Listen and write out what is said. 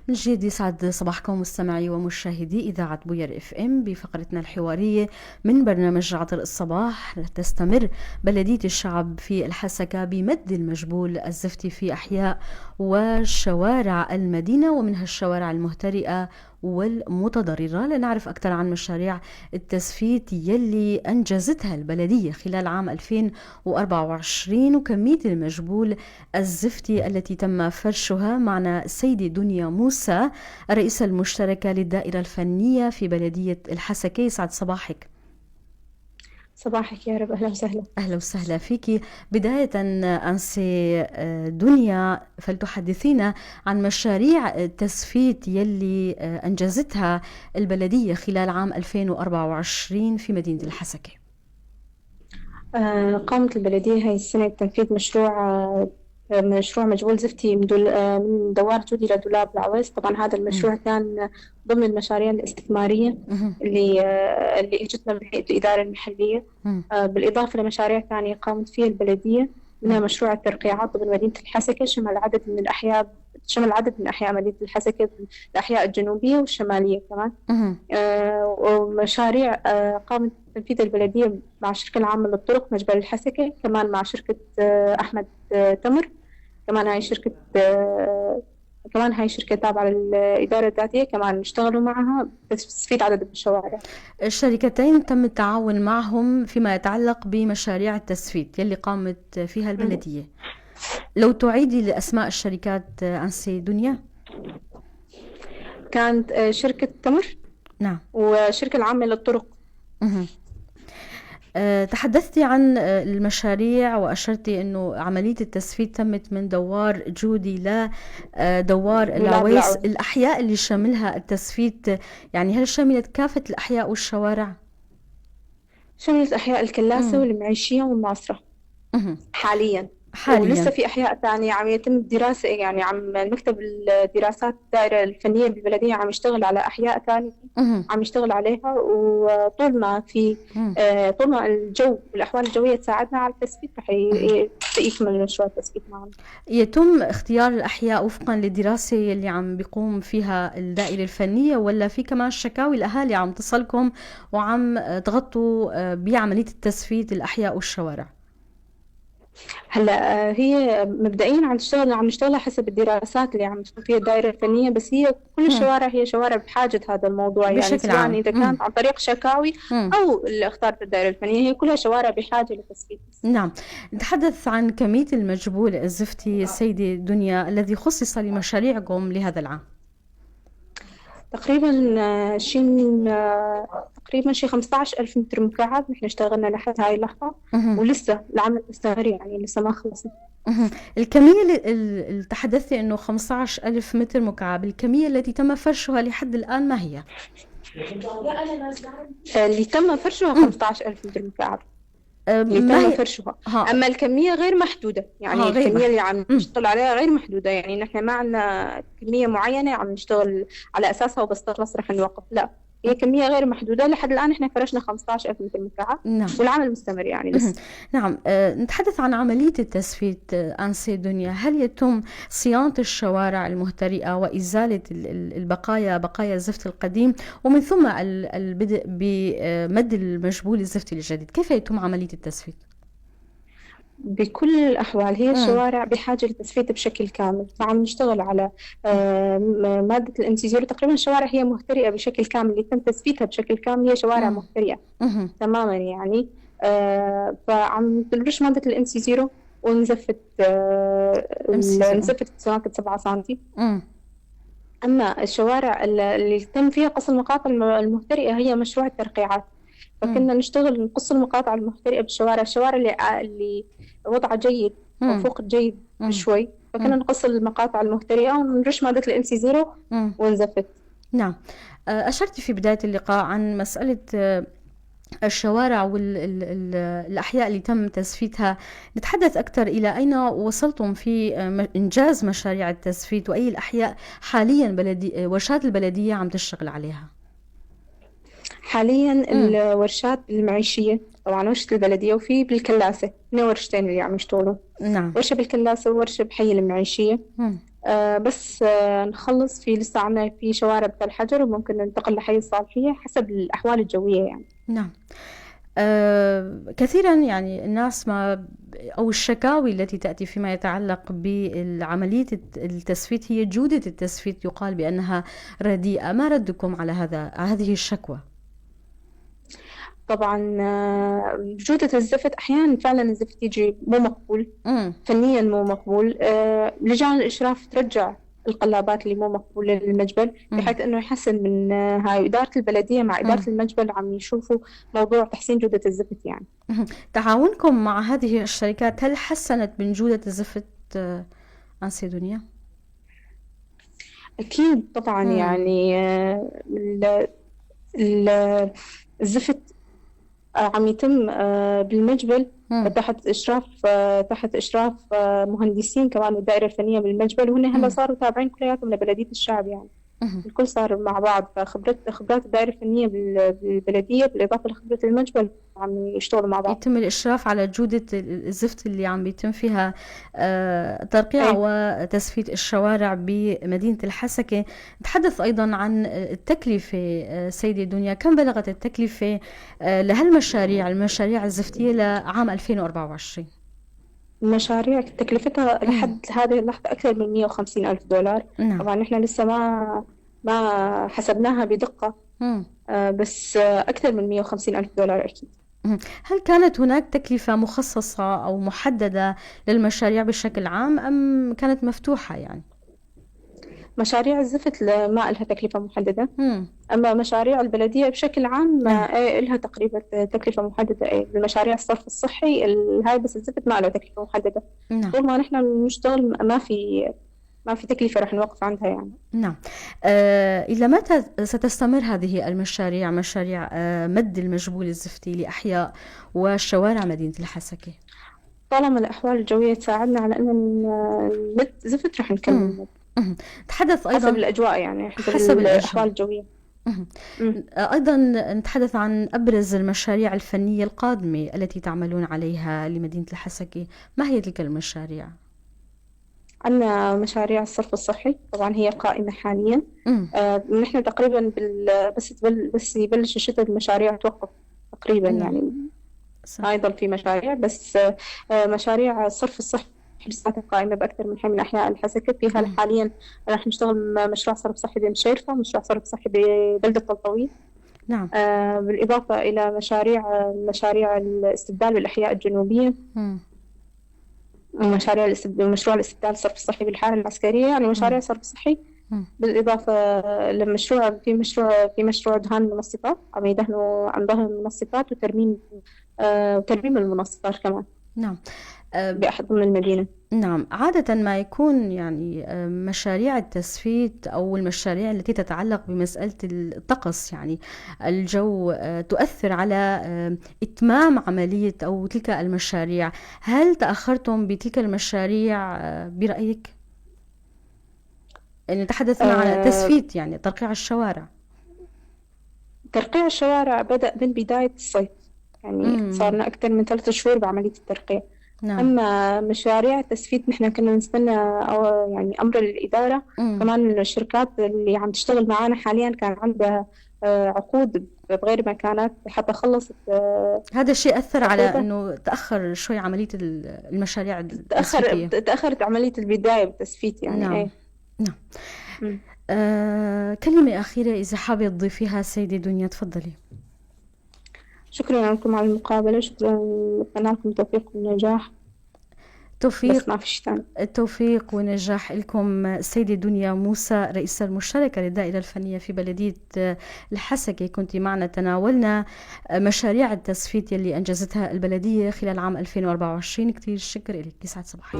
من جديد يسعد صباحكم مستمعي ومشاهدي إذاعة بوير اف ام بفقرتنا الحوارية من برنامج عطر الصباح. تستمر بلدية الشعب في الحسكة بمد المجبول الزفتي في أحياء وشوارع المدينة، ومنها الشوارع المهترئة والمتضررة. لنعرف أكثر عن مشاريع التزفيت يلي أنجزتها البلدية خلال عام 2024 وكمية المجبول الزفتي التي تم فرشها، معنا السيدة دنيا موسى الرئيسة المشتركة للدائرة الفنية في بلدية الحسكة. يسعد صباحك. صباحك يا رب، أهلا وسهلا. أهلا وسهلا فيكي. بداية أنسي دنيا، فلتحدثينا عن مشاريع التزفيت يلي أنجزتها البلدية خلال عام 2024 في مدينة الحسكة. قامت البلدية هاي السنة بتنفيذ مشروع مجبول زفتي من دوار جودي لدولاب العويس. طبعا هذا المشروع كان ضمن المشاريع الاستثمارية اللي اجتنا من هيئة الإدارة المحلية، بالإضافة لمشاريع ثانية قامت فيها البلدية، منها مشروع الترقيعات ضمن مدينة الحسكة، شمل عدد من أحياء مدينة الحسكة، الأحياء الجنوبية والشمالية كمان. ومشاريع قامت تنفيذ البلدية مع الشركة العامة للطرق مجبل الحسكة، كمان مع شركة أحمد تمر، كمان هاي شركة تابعة للإدارة الذاتية، كمان اشتغلوا معها بتزفيت عدد من الشوارع. الشركتين تم التعاون معهم فيما يتعلق بمشاريع التزفيت يلي قامت فيها البلدية. لو تعيدي لأسماء الشركات أنسي دنيا. كانت شركة تمر. والشركة العامة للطرق. تحدثتي عن المشاريع وأشرتي أنه عملية التزفيت تمت من دوار جودي ل دوار دولاب العويس. العويس. الأحياء اللي شملها التزفيت، هل شملت كافة الأحياء والشوارع؟ شملت أحياء الكلاسة والمعيشية والناصرة. حاليا. حاليا. ولسه في أحياء ثانية عم يتم الدراسة، عم المكتب الدراسات الدائرة الفنية بالبلدية عم يشتغل على أحياء ثانية، عم يشتغل عليها. وطول ما في، طول ما الجو والأحوال الجوية تساعدنا على التثبيت رح يكمل مشروع التثبيت معنا. يتم اختيار الأحياء وفقا للدراسة اللي عم بيقوم فيها الدائرة الفنية، ولا في كمان شكاوي الأهالي عم تصلكم وعم تغطوا بعملية التثبيت الأحياء والشوارع؟ هلا هي مبدئيا عم نشتغلها حسب الدراسات اللي عم تشتغل فيها الدائرة الفنية، بس هي كل الشوارع هي شوارع بحاجة هذا الموضوع، بشكل سواء عام. إذا كانت عن طريق شكاوي أو اللي اختارت الدائرة الفنية، هي كلها شوارع بحاجة لتثبيت. نعم، نتحدث عن كمية المجبول الزفتي السيدة دنيا الذي خصص لمشاريعكم لهذا العام. تقريباً شي 15,000 متر مكعب نحن اشتغلنا لحد هاي اللحظة، ولسه العمل مستمر، لسه ما خلصنا. الكمية اللي تحدثتي إنه 15,000 متر مكعب، الكمية التي تم فرشها لحد الآن ما هي؟ اللي تم فرشها 15,000 متر مكعب. اللي ما تم هي؟ فرشها. أما الكمية غير محدودة، غير الكمية محدودة. اللي عم نشتغل عليها غير محدودة، نحن ما عندنا كمية معينة عم نشتغل على أساسها وبس تخلص رح نوقف، لا هي كمية غير محدودة. لحد الآن نحن فرشنا 15,000 متر مكعب. والعمل مستمر لسه. نعم. نتحدث عن عملية التزفيت، أنسي دنيا، هل يتم صيانة الشوارع المهترئة وإزالة بقايا الزفت القديم، ومن ثم البدء بمد المجبول الزفتي الجديد؟ كيف يتم عملية التزفيت؟ بكل الأحوال هي الشوارع بحاجة للتزفيت بشكل كامل، فعم نشتغل على مادة الام سي زيرو. تقريباً الشوارع هي مهترئة بشكل كامل، اللي تم تزفيتها بشكل كامل هي شوارع مهترئة تماماً. فعم نرش مادة الام سي زيرو ونزفت، ام سي زيرو. نزفت بسماكة 7 سنتي. أما الشوارع اللي تم فيها قص المقاطع المهترئة هي مشروع الترقيعات، فكنا نشتغل نقص المقاطع المهترئة بالشوارع، الشوارع اللي وضعها جيد أو فوق الجيد بشوي، فكنا نقص المقاطع المهترئة ونرش مادة الام سي زيرو ونزفت. نعم. أشرت في بداية اللقاء عن مسألة الشوارع والأحياء اللي تم تزفيتها، نتحدث أكثر إلى أين وصلتم في إنجاز مشاريع التزفيت، وأي الأحياء حاليا ورشات البلدية عم تشتغل عليها؟ حاليا الورشات المعيشية، طبعا ورشة البلدية وفي بالكلاسة، اثنين ورشتين اللي عم يشتغلوا. ورشة بالكلاسة وورشة بحي المعيشية. بس نخلص في لسه عنا في شوارع بتل حجر، وممكن ننتقل لحي الصالحية حسب الأحوال الجوية يعني. نعم. كثيرا يعني الناس ما أو الشكاوي التي تأتي فيما يتعلق بعملية التسفيت هي جودة التسفيت، يقال بأنها رديئة. ما ردكم على هذه الشكوى؟ طبعا جودة الزفت أحيانا فعلا الزفت يجي مو مقبول، فنيا مو مقبول. لجان الإشراف ترجع القلابات اللي مو مقبولة للمجبل بحيث إنه يحسن من هاي. إدارة البلدية مع إدارة المجبل عم يشوفوا موضوع تحسين جودة الزفت يعني. تعاونكم مع هذه الشركات هل حسنت من جودة الزفت أنسة دنيا؟ أكيد طبعا. يعني الزفت عم يتم بالمجبل تحت إشراف مهندسين كمان والدائرة الفنية بالمجبل، وهن هلا صاروا تابعين كلياتهم لبلدية الشعب يعني. الكل صار مع بعض، فخبرات الدائرة الفنية بالبلدية بالإضافة لخبرة المجبل عم يشتغلوا مع بعض. يتم الإشراف على جودة الزفت اللي عم بيتم فيها ترقيع وتسفيت الشوارع بمدينة الحسكة. نتحدث أيضا عن التكلفة سيدة دنيا، كم بلغت التكلفة لهالمشاريع، المشاريع الزفتية لعام 2024؟ المشاريع تكلفتها لحد هذه اللحظة أكثر من 150 ألف دولار. نعم. طبعا نحن لسه ما حسبناها بدقة، بس أكثر من 150 ألف دولار أكيد. هل كانت هناك تكلفة مخصصة أو محددة للمشاريع بشكل عام أم كانت مفتوحة يعني؟ مشاريع الزفت ما لها تكلفة محددة. أما مشاريع البلدية بشكل عام لها تقريبا تكلفة محددة. المشاريع الصرف الصحي هاي، بس الزفت ما لها تكلفة محددة. نعم. طول ما نحن نشتغل ما في تكلفة رح نوقف عندها يعني. نعم. إلى متى ستستمر هذه المشاريع، مشاريع مد المجبول الزفتي لأحياء وشوارع مدينة الحسكة؟ طالما الأحوال الجوية تساعدنا على أن نمد زفت رح نكمل. نتحدث أيضا حسب الأجواء يعني، حسب الأحوال الجوية. أيضا نتحدث عن أبرز المشاريع الفنية القادمة التي تعملون عليها لمدينة الحسكة، ما هي تلك المشاريع؟ عندنا مشاريع الصرف الصحي طبعا هي قائمة حاليا. نحن تقريبا بس يبلش الشتاء المشاريع توقف تقريبا. يعني ما يضل في مشاريع، بس مشاريع الصرف الصحي لساتها قائمة بأكثر من حي من أحياء الحسكة. فيها حاليا رح نشتغل مشروع صرف صحي بمشيرفة، مشروع صرف صحي ببلدة طلطويل. نعم. بالإضافة إلى مشاريع الاستبدال بالأحياء الجنوبية. مشاريع مشروع الاستبدال الصرف الصحي بالحالة العسكرية، يعني مشاريع صرف صحي. بالإضافة لمشروع في مشروع دهان المنصفات، عم يدهنوا عم دهن المنصفات وترميم المنصفات كمان. نعم. بأحد ضمن المدينة. نعم. عادة ما يكون يعني مشاريع التسفيت أو المشاريع التي تتعلق بمسألة الطقس يعني الجو تؤثر على إتمام عملية أو تلك المشاريع. هل تأخرتم بتلك المشاريع برأيك؟ يعني تحدثنا عن التسفيت يعني ترقيع الشوارع. ترقيع الشوارع بدأ من بداية الصيف يعني صارنا أكثر من 3 شهور بعملية الترقيع. نعم. أما مشاريع التسفيت نحن كنا نستنى أو يعني أمر الإدارة. كمان الشركات اللي عم تشتغل معنا حاليا كان عندها عقود بغير مكانات حتى خلصت. هذا الشيء أثر على أنه تأخر شوي عملية المشاريع التسفيتية. تأخرت عملية البداية بالتسفيت يعني. نعم. ايه. نعم. كلمة أخيرة إذا حابة تضيفيها سيدة دنيا، تفضلي. شكرا لكم على المقابلة، شكرا، نتمنى لكم التوفيق والنجاح. توفيق، ما فيش ثاني. التوفيق والنجاح لكم السيدة دنيا موسى، رئيسة المشتركة للدائرة الفنية في بلدية الحسكة. كنت معنا، تناولنا مشاريع التسفيت يلي أنجزتها البلدية خلال عام 2024. كثير الشكر لك، يسعد صباحك.